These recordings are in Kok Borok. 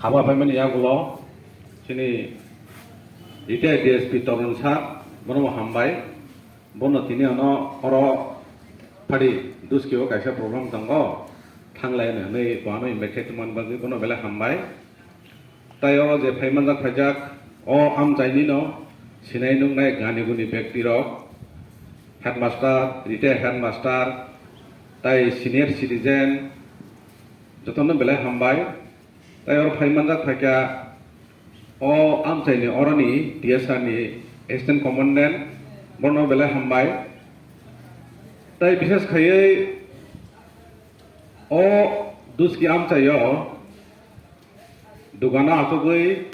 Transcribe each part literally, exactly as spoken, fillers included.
Haba phaimani yagulo chini retired D S P Torun sir, bono bo hambai. Bono tini ano oro phadi Duski o kaisa program tongo, thanglai hwnwi bo ano invite khe tongmani bagwi bono belai hambai. Tai oro je phaimanjak phaijak o amchaini no sinai nuknai gani guni bekti rok, headmaster, retired headmaster, tai senior citizen, jotono belai hambai. Tai oro phaimanjak phaikha o amchaini oroni T S R ni assistant commandant, bono belai hambai. Tai bishes khaiwi o Duski amchaio dugano achugwi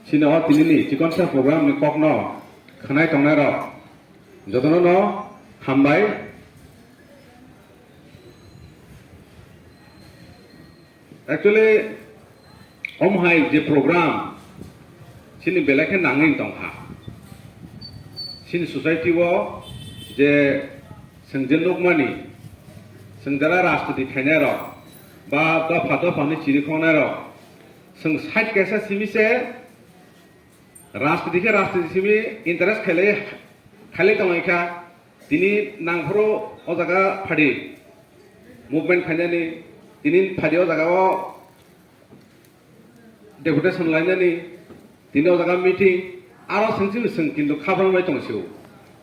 chini o tinini chikonsa program ni kokno khwnai tongnai rok jotono no hambai. Actually, omo hai je program chini belai khe nangwi tongkha. Chini society o je chwng je nukmani, chwng jara rajniti khainai rok ba dopha dopha ni chirikhoknai rok, chwng side kaisa simi se rajniti khe rajniti simi interest khailai, khailai tongwi kha. Tini nangphuru o jaga phadi movement khainani, tini phadi o jaga o deputation lainani, tini o jaga meeting, aro swng chini swng kintu khabrang bai tong sio.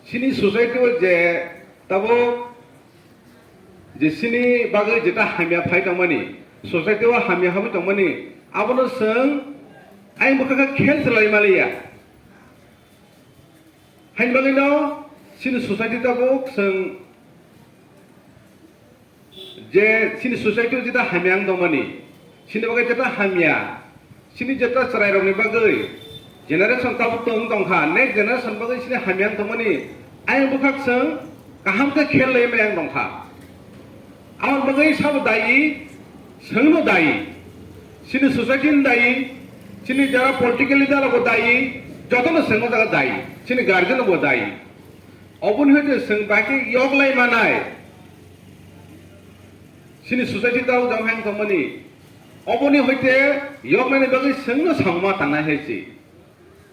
Chini society o je tabuk je chini bagwi jeta hamya phai tongmani, society o hamya habwi tongmani, abono swng ayang bwkha khe khel chalai maliya. Haini bagwino chini society tabuk chwng je chini society o jeta hamya wng tongmani, chini bagwi jeta hamya, chini jeta chwrairokni bagwi generation tabuk tong tongkha, next generation bagwi chini hamya wng tongmani ayang bwkhak chwng kaham khe khel lai maya wng tongkha. Aboni bagwi sabo dayi, chwngno dayi, chini society ni dayi, chini jara political leader rokbo dayi, jotono chwngno jaga dayi, chini guardian rokbo dayi. Oboni hoite chwng bai khe yok lai manai, chini society tao jang hang tongmani, oboni hoite yok nani bagwi chwngno samungma tangnai hai se.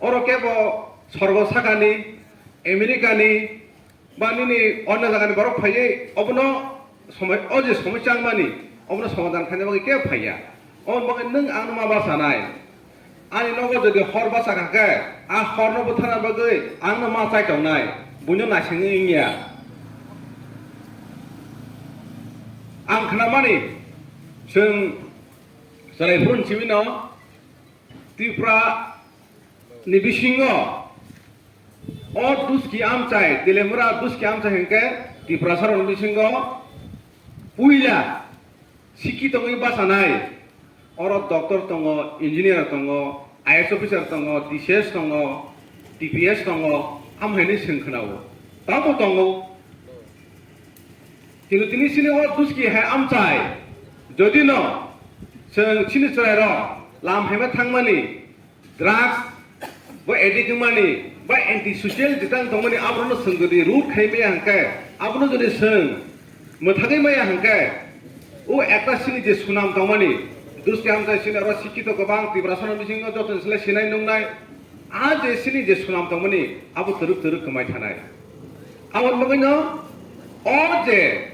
Oro kebo sorgo sakani, America ni, ba nini onno jagani borok phaiwi obono somoi-, o je somosya wngmani obono somadan khaina bagwi kebo phaiya. Oboni bagwi nwng angno ma bachanai. Ani nogo jodi hor bachakha khe, a horno butharna bagwi angno ma chai tongnai, buino naisingwi wngya. Ang khnamani, chwng chwrai phuru sibino Tripura ni bisingo o Duski amchai, Telemura Duski amchai hwnkhe Tiprasa rokni bisingo puila sikhi tongwi bachanai. Oro doctor tongo, engineer tongo, I A S officer tongo, T C S tongo, T P S tongo, amhaini swng khwnao. Tamo tongo. Kintu tini chini o Duski hai amchai, jodi no chwng chini chwrairok lam haima thangmani, drugs bo addict wngmani, ba anti social jeta wng tongmani, aborokno chwng jodi root khai maya hwnkhe, abono jodi chwng mwthagwi maya hwnkhe, o ekta chini je sunam tongmani, Duski amchai chini oro sikhi to kwbang, Tiprasano bisingo joto ni slai sinai nungnai, a je chini je sunam tongmani, abo twrwk twrwk kwmai thanai. Aboni bagwino o je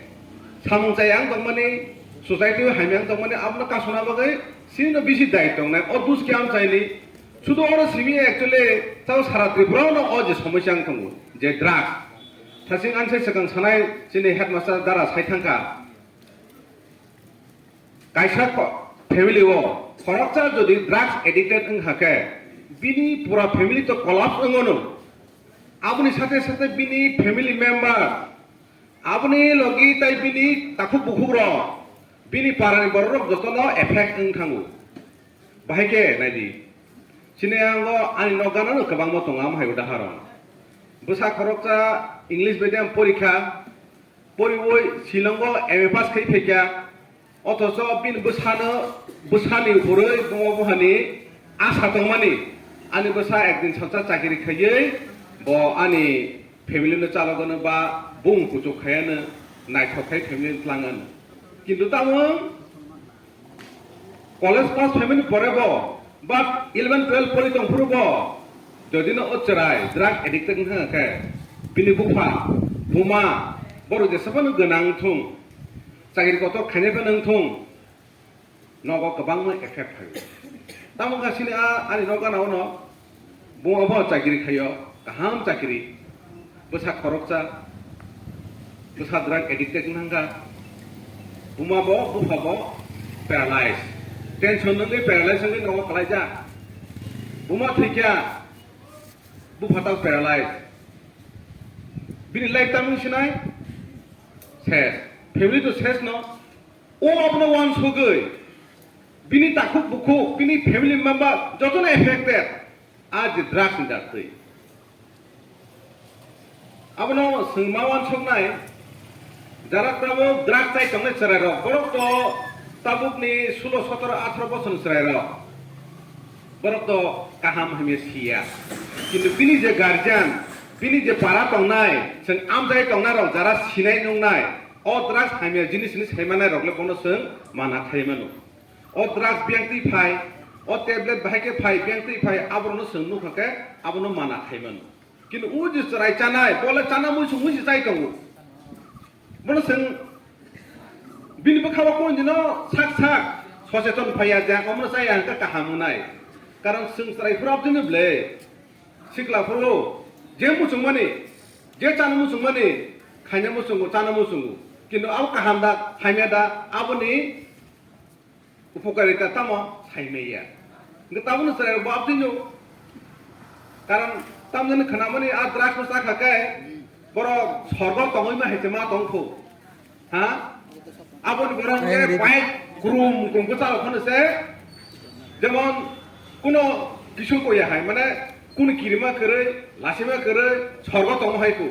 samung chaya wng tongmani, society o hamya wng tongmani, abono kasuna bagwi chini no bisi dayi tongnai o Duski amchaini. Sudu oro simi actually tao sara Tripura no o je somosya wng tongo, je drugs. Thasing anse swkang sanai chini headmaster dara sai thangkha. Kaisa ko-, family o khoroksa jodi drugs addicted wng hakhe, bini pura family to collapse wng ono. Aboni sate sate bini family member, aboni logi tai bini takhuk bukhuk rok, bini parani borok rok jotono effect wng thango. Bahai khe naidi, chini yango ani nok gana no kwbangma tongo, amo hai udaharon. Bwsa khoroksa English medium porikha, poriwi Shillongo M A pass khai phaikha, othocho bini bwsano, bwsani upurwi bomo bohani asa tongmani, ani bwsa ekdin salsa chakiri khaiwi bo ani family no chalogwno ba bung kuchuk khaiano naithok khai family no tlangano. Kintu tamo College pass phaimani pore bo, ba eleven twelve pori tongphuru bo, jodi no o chwrai drug addicted wngkha khe, bini bupha, buma, borok jesa phano gwnang wngthung, chakri kotor khainai phano wngthung, nogo kwbangma effect phaio. Tamo wngkha chini a, ani nok gana o no, buma bo chakri khaio, kaham chakri, bwsa khoroksa, bwsa drug addicted wngkha, buma bo, bupha bo paralyze, tension wngwi paralyze wngwi nogo kwlaijak, buma thwikha, bupha tamo paralyze, bini life tamo wngsinai ses, family to ses no, o abono uansugwi, bini takhuk bukhuk, bini family member jotono affected, a je drugs ni daktwi. Abono chwng ma uansuknai, jara tabuk drugs chai tongnai chwrairok, borok to tabukni sulo, sotoro, atharo bosorni chwrairok. Borok to kaham hamya siya. Kintu bini je guardian, bini je para tongnai, chwng amjai tongnairok, jara sinai nungnai, o drugs hamya jinis hinwi saimanairokle bono chwng mana khai mano. O drugs biyang twi phai, o tablet bahai khe phai, biyang twi phai, aborokno chwng nukha khe abono mana khai mano. Kintu o je chwrai chanai, bole chana muisung muisung chai tongo. Bono chwng bini bwkha o kung dino sak sak soseton phaiya je ang omono chaya hwnkhe kaham wngnai. Karon chwng chwrai phuru aboni ble sikla phuru je muchungmani, je chana muchungmani, khaina muchungo, chana muchungo. Kintu abo kaham da, hamya da, aboni upokarita tamo saimaya. Hingke tabukno chwrairok bo abdino. Karon tamjani khnamani a drugs no chakha khe borok sorgo tongwi ma hai se ma tongkhu. Ha? Aboni borok Ang hingke ready. Bai krum krum ko chalo khone se. Jemon kuno kisu ko ya hai mane kuno kirima kwrwi, lasima kwrwi, sorgo tongma hai kho.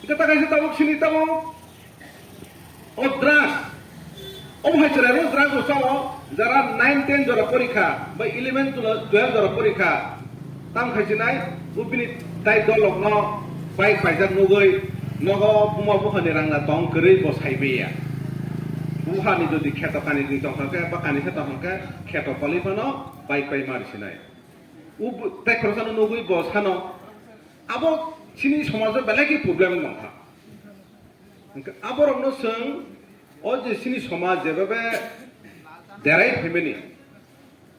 Hingke ta kaisa tabuk sini tabuk. O drugs. Omo hai chwrairok drugs rok sao, jara nine ten jora porikha, ba eleven twelve jora porikha. Tam khai sinai, bo bini tai dolokno bike paijak nugwi, nogo buma buphani rangna tong kwrwi bo saibeya. Buphani jodi kheto kani di tong kha khe, ba kani khe tong kha khe, kheto pali phano bike pai mari sinai. O bu-, tai khoroksa no nugwi bo sano, abo chini somajo belai khe problem wng tongkha. Hingke aborokno chwng o je chini somaj jebabe derai phaimani,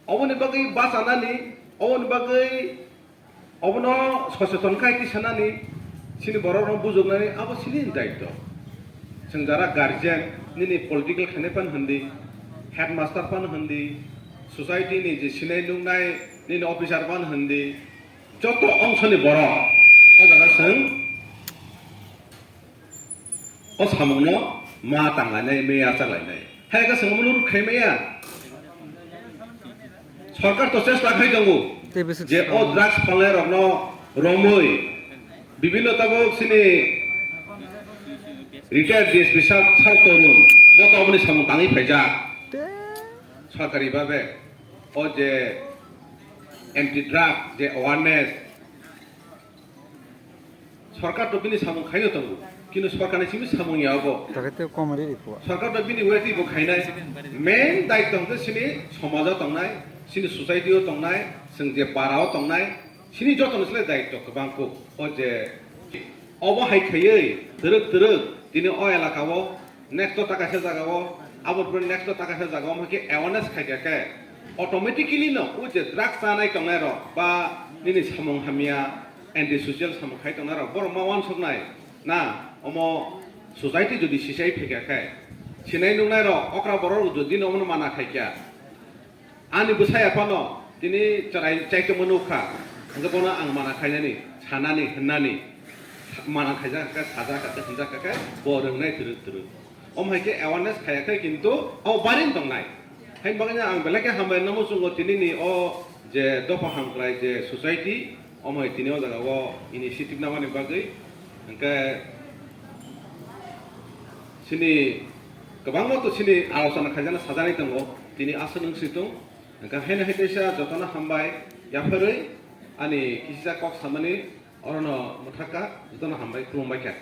oboni bagwi bachanani, oboni bagwi obono soseton khai tisanani, chini borokno bujoknani abo chini daityo. Chwng jara guardian, nini political khainai phano hwndi, headmaster phano hwndi, society ni je sinai nuknai nini officer phano hwndi, joto ongsoni borok o jaga chwng o samungno ma tanglainai, ma yachaklainai. Hai khe chwng omono rwkhaimaya. Sorkar to chesta khai tongo Tei bisi je o drugs phalnairokno romwi bibhinno tabuk chini retired D S P sir, sir Torun bo to oboni samung tangwi phaijak. Tei Sorkari babe o je anti drug je awareness, sorkar to bini samung khaino tongo, kintu sorkarni simi samung ya obo. Tokhe tei komari rikho. Sorkar to bini weti bo khainai. Main daityo hwnkhe chini somajo tongnai, chini society o tongnai, chwng je para o tongnai, chini joto ni slai daityo kwbang kuk. O je obo hai khaiwi twrwk twrwk tini o elaka o next o ta kaisa jaga o, abo pore next o ta kaisa jaga o, omo khe awareness khai kha khe, automatically no o je drug chanai tongnai rok ba nini samung hamya, anti social samung khai tongnai rok, borok ma uansuknai na, omo society jodi sisai phaikha khe, sinai nuknai rok, okra borok rok jodi no omono mana khai kha, ani bwsai aphano tini chwrai chaitokma nukha, hwnkhe bono ang mana khainani, sanani, hwnnani, mana khaijak khe, sajak khe, hwnjak khe, bo rwngnai twrwk twrwk. Omo hai khe awareness khaiya khe kintu abo baring tongnai. Haini bagwi ang belai khe hambai namo chwngo tini ni o je dopha hamkrai je society, omo hai tini o jaga o initiative namani bagwi. Hwnkhe chini kwbangma to chini alochona khaijana sajani tongo, tini aswk wng si tong. Hwnkhe haino hai kaisa jotono hambai yapharwi ani kisa kok samani orono mwthakha, jotono hambai khulumbai kha.